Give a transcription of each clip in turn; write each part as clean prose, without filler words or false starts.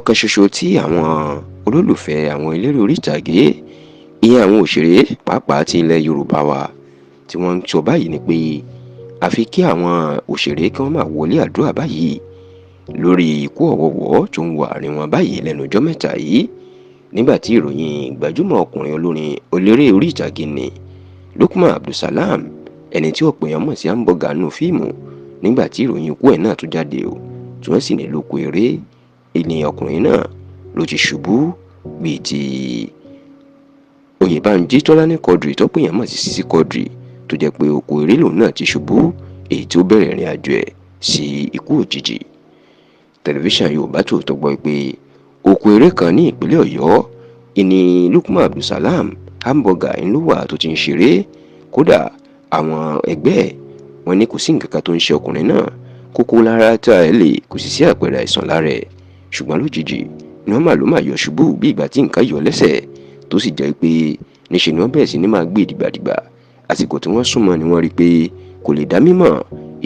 Ọ̀rọ̀ kan ṣoṣo tí àwọn olólùfẹ́ àwọn eléré orí ìtàgé, ìyẹn àwọn òṣèré pàápàá ti ilẹ̀ Yorùbá wa, tí wọ́n ń sọ báyìí ni pé àfi kí àwọn òṣèré kí wọ́n máa wọlé àdúrà báyìí lórí ikú ọ̀wọ̀ọ̀wọ́ tó ń wọ àárín wọn báyìí lẹ́nu ọjọ́ mẹ́ta yìí, nígbà tí ìròyìn gbajúmọ̀ ọkùnrin olórin eléré orí ìtàgé ni Lukman Abdulsalam, ẹni tí ọ̀pọ̀ èèyàn mọ̀ sí Hamburger nínú fíìmù, nígbà tí ìròyìn ikú ẹ̀ náà tún jáde o, tí wọ́n sì ní lóko eré ìní ọkùnrin náà ló ti ṣubú bíi ti Oyèbánjí Tọ́lání Quadri tọ́pọ̀ èèyàn mọ̀ sí Sisi Quadri, tó jẹ́ pé oko eré lòun náà ti ṣubú, èyí tí ó bẹ̀rẹ̀ ìrìn àjò ẹ̀ sí ikú òjijì. Tẹlifíṣàn Yorùbá Tòótọ́ gbọ́ pé oko eré kan ní ìpínlẹ̀ Ọ̀yọ́ ìní Lukman Abdulsalam Hamburger ń ló wà tó ti ń ṣeré. Kódà àwọn ẹgbẹ́ ẹ̀ wọ́n ní kò sí nǹkan kan tó ń ṣe ọkùnrin náà, kókó lára tá ẹ lè kò sì sí àpẹẹrẹ àìsàn lára ẹ̀, ṣùgbọ́n lójijì ni wọ́n mà ló mà yọ ṣubú bí ìgbà tí nǹkan yọ lẹ́sẹ̀, tó sì jẹ́ pé níṣe ni wọ́n bẹ̀rẹ̀ sí ní máa gbé dìgbàdìgbà. Àsìkò tí wọ́n súnmọ́ ni wọ́n rí i pé kò lè dá mímọ̀,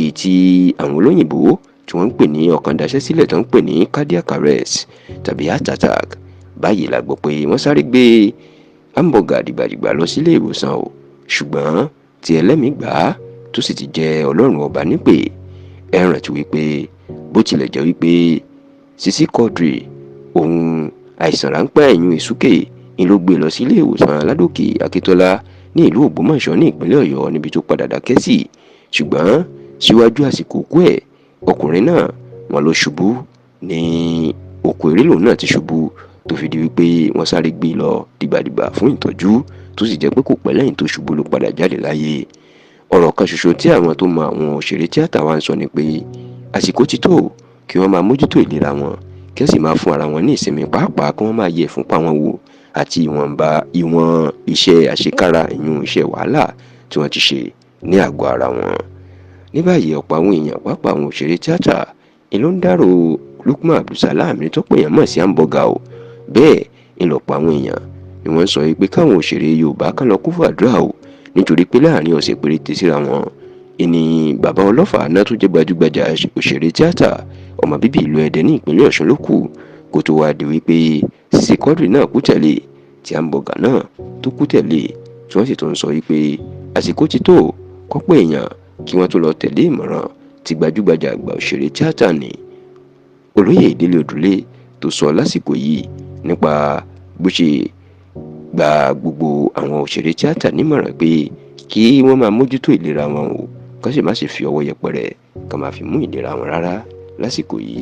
èyí tí àwọn olóyìnbó tí wọ́n ń pè ní ọkàn daṣẹ́ sílẹ̀ tó ń pè ní cardiac arrest tàbí heart attack. Báyìí la gbọ́ pé wọ́n sáré gbé Hamburger dìgbàdìgbà lọ sílé ìwòsàn o, ṣùgbọ́n tí ẹlẹ́mìí gbà á tó sì ti jẹ́ Ọlọ́run ọba nípè. Ẹ rántí wípé bó tilẹ̀ jẹ́ wípé Sisi Quadri òun àìsàn ráńpẹ́ ẹ̀yún ìsúkè ń ló gbé lọ sílé ìwòsàn Aládòkè Akíntọ́lá ní ìlú Ògbómọ̀ṣọ́ ní ìpínlẹ̀ Ọ̀yọ́ níbi tó padà dákẹ́ sí, ṣùgbọ́n síwájú àsìkò òkú ẹ̀, ọkùnrin náà wọ́n ló ṣubú ní òkú eré lòun náà ti ṣubú, tó fi di wípé wọ́n sáré gbé lọ dìgbàdìgbà fún ìtọ́jú, tó sì jẹ́ pé kò pẹ́ lẹ́yìn tó ṣubú ló padà jáde láyé. Ọ̀rọ̀ kan ṣoṣo tí àwọn tó mọ àwọn òṣèré tíátà wa ń sọ ni pé àsìkò ti tó kí wọ́n máa mójútó ìlera wọn, kí wọ́n sì máa fún ara wọn ní ìsinmi, pàápàá kí wọ́n máa yẹ ìfúnpá wọn wò àti ìwọ̀nba ìwọ̀n iṣẹ́ àṣekára ìyún iṣẹ́ wàhálà tí wọ́n ti ṣe ní àgọ́ ara wọn. Ní báyìí, ọ̀pọ̀ àwọn èèyàn pàápàá àwọn òṣèré tíátà ni ló ń dárò Lukman Abdulsalam ní tọ́pọ̀ èèyàn mọ̀ sí Hamburger o. Bẹ́ẹ̀ ńlọpọ̀ àwọn èèyàn ni wọ́n sọ pé káwọn òṣèré Yorùbá kan lọ kún fún àdúrà o, nítorí pé láàrin ọ̀sẹ̀ péréte síra wọn ìní bàbá ọlọ́fà náà tó jẹ́ gbajúgbajà òṣèré tíátà ọmọ bíbí ìlú Ẹdẹ ní ìpínlẹ̀ Ọ̀ṣun ló kù, kó tó wá di wípé Sisi Quadri náà kú tẹ̀lé, tí Hamburger náà tó kú tẹ̀lé, tí wọ́n sì tún sọ wípé àsìkò ti tó kọ́pọ̀ èèyàn kí wọ́n tó lọ tẹ̀lé ìmọ̀ràn tí gbajúgbajà àgbà òṣèré tíátà ní Olóyè Délé Odùlé tó sọ lásìkò yìí nípa bó ṣe gba gbogbo àwọn òṣèré tíátà nímọ̀ràn pé kí wọ́n máa mójútó ìlera wọn o, kán sì má ṣe fi ọwọ́ yẹpẹrẹ kán máa fi mú ìlera wọn rárá lásìkò yìí.